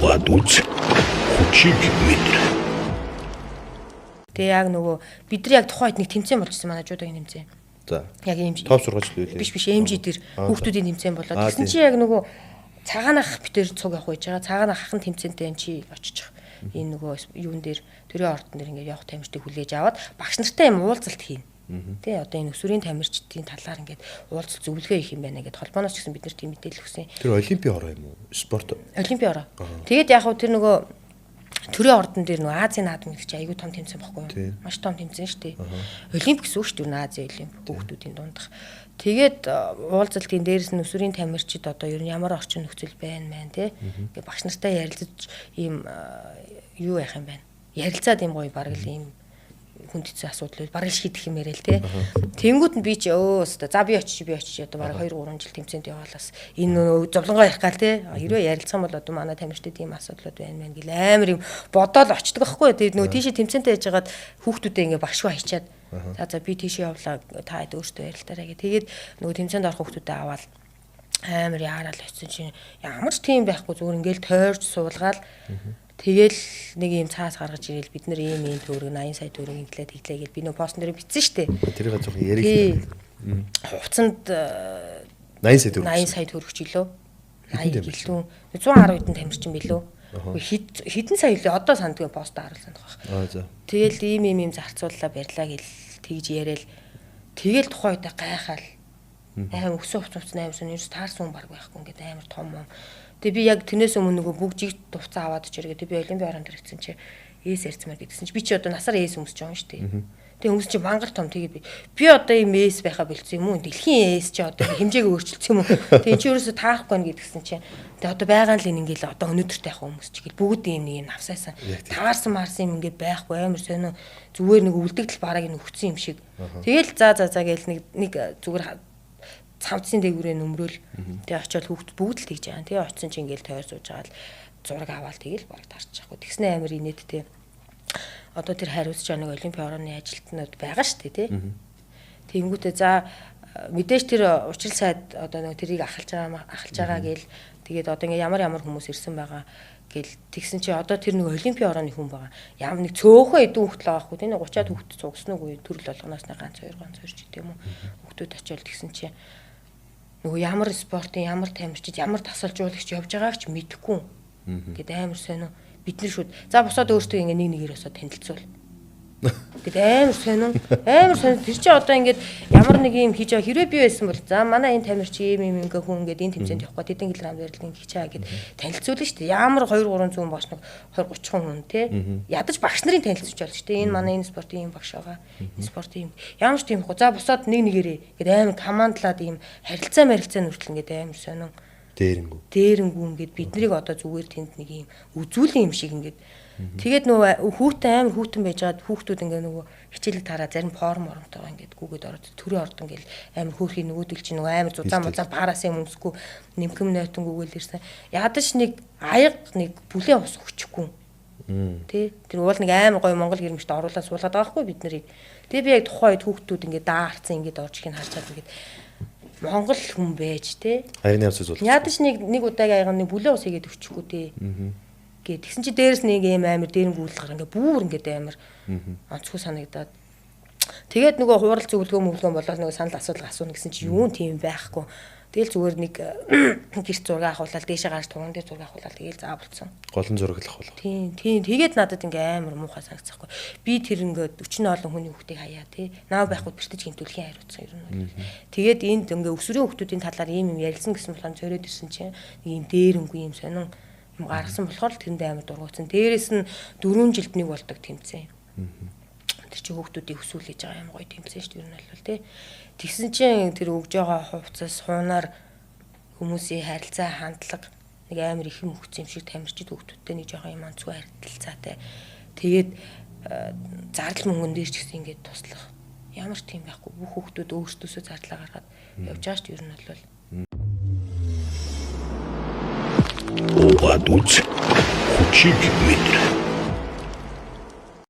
Угаад үз, хүчийг мэдэр. Тэгээ яг нөгөө бид нар яг тухайн үед нэг тэмцээн болчихсон манай жудогийн тэмцээн. За. Яг юм Топ сургаж лээ. Биш биш MG дээр хүүхдүүдийн тэмцээн болоод Аа, тэгсэн тийм. чи яг нөгөө цагаанах битэр цуг явах байж байгаа. Цагаанах хахан тэмцээнтэй энэ чи очиж. Энэ нөгөө юун дээр төрийн ордон дээр ингээд явах тамирчдыг хүлээж аваад багш нартай юм уулзалт хийн. Тэ одоо энэ өсвөрийн тамирчдын талаар ингээд уулзалт зөвлөгөө хийх юм байна гэд холбооноос ч гэсэн бид нар тийм мэдээлэл өгсөн. Тэр олимпийн ороо юм уу? Спорт. Олимпийн ороо. Тэгээд яг хуу тэр нөгөө төрийн ордон дээр нөгөө Азийн наадам гэдэг чинь айгүй том тэмцээн баггүй юу? Тийм. Маш том тэмцээн шүү дээ. Олимп гэсэн үг шүү дээ. Азийн олимп хүүхдүүдийн дундах. Тэгээд уулзалтын дээрээс нь өсвөрийн тамирчид одоо ер нь ямар орчин нөхцөл байна мэн те. Ингээ багш нартай ярилцаж ийм юу яах юм бэ? Ярилцаад ийм гоё бараг л ийм хүнд хэцүү асуудал бараг л шийдэх юм яриа л те. Тэнгүүд нь би чи өө өстө за би очиж би очиж одоо бараг 2 3 жил тэмцээнд яваалаас энэ нөө зовлонгоо ярих гал те. Хэрвээ ярилцсан бол одоо манай тамирчдад ийм асуудлууд байна мэн гэл амар юм бодоол очдөг байхгүй. Тэгээд нөгөө тийшээ тэмцээнтэй яжгаад хүүхдүүдээ ингээ багшгүй хайчаад за за би тийшээ явлаа та хэд өөртөө ярилцаарай гэ. Тэгээд нөгөө тэмцээнд орох хүүхдүүдээ аваад амар яараал очсон чинь ямар ч тийм байхгүй зүгээр ингээл тойрч суулгаал. Тэгэл нэг юм цаас гаргаж ирээл бид нар ийм ийм төгрөг 80 сая төгрөг инглээ тэглээ гэж би нөө постн дээр бичсэн штэ. Тэрийг жоохон яриг. Тий. Хувцсанд 80 сая төгрөг. 80 сая төгрөг ч илөө. Хэдэн 80 тамирчин? гэлтүүн 110 хэдэн тамирчин билүү. Үгүй хэд хэдэн сая илээ одоо сандгүй пост харуулсан байх. Аа за. Тэгэл ийм ийм ийм зарцууллаа барьлаа гэл тэгж яриад тэгэл тухайн үедээ гайхаал. Амар өсөө хувц хувц амар сонь ерөөс таарсан хүн баг байхгүй ингээд амар том юм. Тэгээ би яг тэрнээс өмнө нөгөө бүгд жиг хувцас аваад очир гэдэг би олимпийн орон дээр ирсэн чи эс ярьцмаар гэдгсэн чи би чи одоо насаар эс өмсөж байгаа юм шүү дээ. Тэгээ хүмүүс чи мангар том тэгээ би одоо ийм эс байха болцсон юм уу? Дэлхийн эс чи одоо хэмжээгээ өөрчилсөн юм уу? Тэгээ чи ерөөсө таарахгүй нэ гэдгсэн чи. Тэгээ одоо байгаа л энэ ингээл одоо өнөөдөртэй яах хүмүүс чи гэл бүгд ийм нэг юм навсаасан. Яг тийм. Таарсан марсан юм ингээд байхгүй амар сонио зүгээр нэг үлдэгдэл бараг нь өгцөн юм шиг. Тэгэл за за за гээл нэг нэг зүгээр цамцын дээгүүрээ нөмрөөл. Тэгээ очиод хүүхд бүгд л тэгж байгаа. Тэгээ очисон чи ингээл тойр сууж байгаа л зураг аваал тэгэл бараг тарчихгүй. Тэгснэ амар инээдтэй. Одоо тэр хариуцж байгаа нэг олимпийн орооны ажилтнууд байгаа шүү дээ тий. Тэнгүүтээ за мэдээж тэр учрал сайд одоо нэг тэрийг ахалж байгаа ахалж байгаа гээл тэгээд одоо ингээ ямар ямар хүмүүс ирсэн байгаа гэл тэгсэн чи одоо тэр нэг олимпийн орооны хүн байгаа. Ямар нэг цөөхөн эдэн хүүхд л байгаа хгүй тийм 30-аад хүүхд цугсан уугүй төрөл болгоноос нэг ганц хоёр ганц хоёр ч гэдэм үү. Хүүхдүүд очиод тэгсэн чи нөгөө ямар спортын ямар тамирчид ямар тасалжуулагч явж байгааг ч мэдэхгүй. Гэт амар сонио бид нар шүүд за бусаад өөртөө ингээ нэг нэгээр өсөө танилцуул. Гэт амар сонио амар сонио тэр чи одоо ингээд ямар нэг юм хийж байгаа хэрвээ би байсан бол за манай энэ тамирч ийм ийм ингээ хүн ингээд энэ тэмцээнд явахгүй тэдэн килограмм зэрлэг ингээ хийчаа гэд танилцуулна шүү дээ. Ямар 2 300 багш нэг 20 30 хүн те ядаж багш нарын танилцуулж болно шүү дээ. Энэ манай энэ спортын ийм багш байгаа. Энэ спортын ийм ямар ч тийм ихгүй. За бусаад нэг нэгээрээ гэд амар командлаад ийм харилцаа марилцаа нүртэл ингээд амар сонио Дээрэнгүү. дээрэнгүү ингээд бид нарыг одоо зүгээр тэнд нэг юм үзүүлэн юм шиг ингээд тэгээд нөгөө хүүтэн амар хүүтэн байж байгаад хүүхдүүд ингээд нөгөө хичээлэг тараа зарим форм оромтойгоо ингээд гүгээд ороод төрийн ордон гэл амар хөөрхий нөгөөдөл чинь нөгөө амар зузаан музаан параас юм өмсөхгүй нэмхэм нойтон гүгээл ирсэн ядаж нэг аяга нэг бүлээн ус өгчихгүй. Тэ тэр уул нэг амар гоё монгол гэрмжт оруулаад суулгаад байгаа хгүй бид нарыг. Тэгээ би яг тухайн үед хүүхдүүд ингээд даарцсан ингээд орж ирэх нь харчаад ингээд монгол хүн байж тэ Аяны явц үзүүлэх. Ядаж нэг нэг удаагийн аяга нэг бүлээн ус хийгээд өгчихгүй дээ. Гэ тэгсэн чи дээрэс нэг юм амар дээрэнгүүлэл гар ингээ бүүр ингээд амар онцгой санагдаад. Тэгээд нөгөө хуурал зөвлөгөө мөвлөгөө болоод нөгөө санал асуудал асууна гэсэн чи юун тийм байхгүй. Тэгэл зүгээр нэг гэрт зураг авахулаад дээшээ гарч туган дээр зураг авахулаад тэгэл заа болцсон. Голон зураглах болох. Тийм тийм тэгээд надад ингээ амар муухай санагцсахгүй. Би тэр ингээ 40 олон хүний хүүхдийг хаяа тий. Наа байхгүй бэртэж гинтүүлхийн хариуцсан ер нь бол. Тэгээд энд ингээ өсвөрийн хүүхдүүдийн талаар ийм юм ярилцсан гэсэн болохоор цороод ирсэн чинь нэг юм дээрэнгүй юм сонин юм гаргасан болохоор л тэрэнд амар дургуутсан. Дээрээс нь 4 жилд нэг болдог тэмцээн. Тэр чинь хүүхдүүдийг өсвөлж байгаа юм гоё тэмцээн шүү дээ ер нь бол тий. Тэгсэн чинь тэр өгж байгаа хувцас хуунаар хүмүүсийн харилцаа хандлага нэг амар их юм өгсөн юм шиг тамирчид хүүхдүүдтэй нэг жоохон юм онцгой харилцаатай. Тэгээд зардал мөнгөн дээр ч гэсэн ингээд туслах ямар ч тийм байхгүй. Бүх хүүхдүүд өөрсдөөсөө зардлаа гаргаад явж байгаа шүү дээ ер нь бол. Угаад үз, хүчийг мэдэр.